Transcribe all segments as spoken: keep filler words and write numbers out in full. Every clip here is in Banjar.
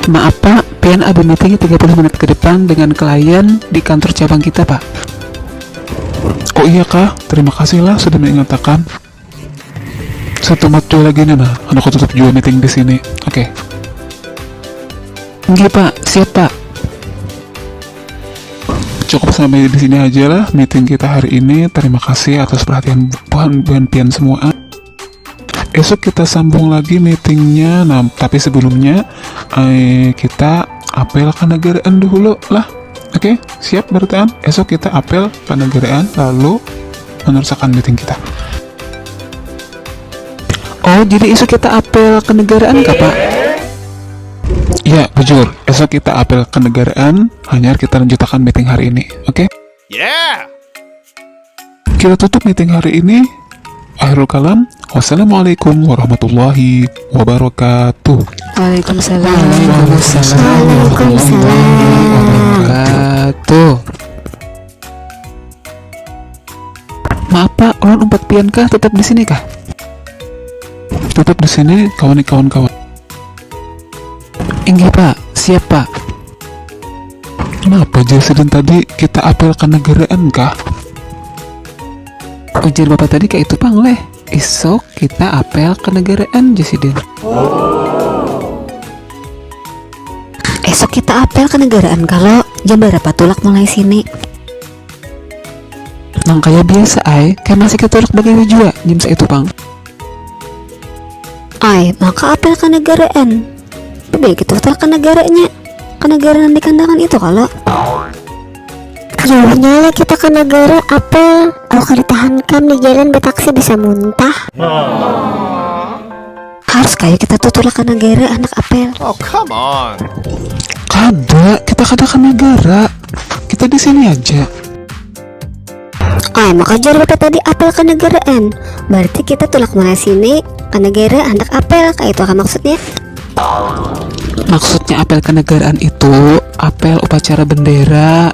Maaf Pak, pian ada meeting tiga puluh menit ke depan dengan klien di kantor cabang kita Pak. Oh iya kah, terima kasih lah sudah mengatakan. Satu mat jua lagi nih nah, handak ku tutup jua meeting di sini. Oke. Nggih Pak, siap Pak. Cukup sampai di sini aja lah meeting kita hari ini. Terima kasih atas perhatian buhan buhan pian semua. Esok kita sambung lagi meetingnya. Nah, tapi sebelumnya eh, kita apel kenegaraan dulu lah. Oke, siap barataan? Esok kita apel kenegaraan lalu meneruskan meeting kita. Oh, jadi esok kita apel kenegaraan kah Pak? Ya, bujur. Esok kita apel kenegaraan, hanyar kita lanjutakan meeting hari ini. Oke? Yeah! Kita tutup meeting hari ini. Akhirul kalam. Wassalamualaikum warahmatullahi wabarakatuh. Waalaikumsalam. Waalaikumsalam warahmatullahi wabarakatuh. Maaf Pak, ulun umpat pian kah tetap di sini kah? Tetap di sini, kawan kawan-kawan. Inggih Pak, siap Pak. Kenapa jar sidin tadi kita apel kenegaraan kah? Ujar bapak tadi kayak itu pang leh. Isok kita apel kenegaraan jar sidin. Esok kita apel kenegaraan kalau jam berapa tulak mulai sini? Nang kaya biasa ai, kayak masih kita tulak bagawi jua, jam saitu pang. Ai, maka apel kenegaraan. Bila kita tulak ke negaranya, ke negara nang di kandangan itu kalau. Jauhnya lah kita ke negara apel, kalau kada tahan kam di jalan betaksi bisa muntah. Harus kaya kita tuh tulak ke negara anak apel. Oh, come on. Kada, kita kada ke negara. Kita di sini aja. Ay, maka jar bapak tadi apel kenegaraan. Berarti kita tulak mulai sini ke negara handak apel, kayak itu kan maksudnya. Maksudnya apel kenegaraan itu apel upacara bendera.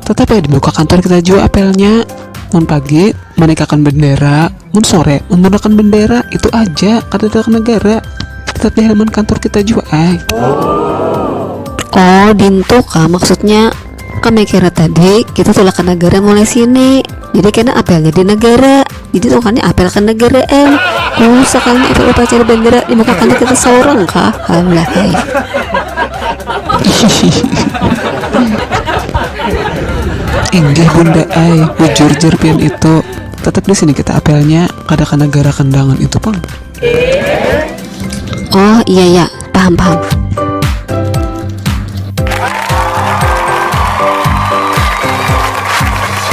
Tetap ya dibuka kantor kita juga apelnya. Mun pagi menikakan bendera, mun sore menurunkan bendera, itu aja kada ada negara. Tetap di halaman kantor kita juga ay. Oh, dintu kah maksudnya? Kami kira tadi kita tulak ke negara mulai sini. Jadi kena apelnya di negara. Jadi tukannya apel ke negaraan. Oh, sekalinya apel upacara bendera dibukakan kita seorang kah? Alah, hai. Inggih bunda ay, bujur jer pian itu. Tetap di sini kita apelnya, kada ke negara kandangan itu pang. Oh iya ya, paham paham.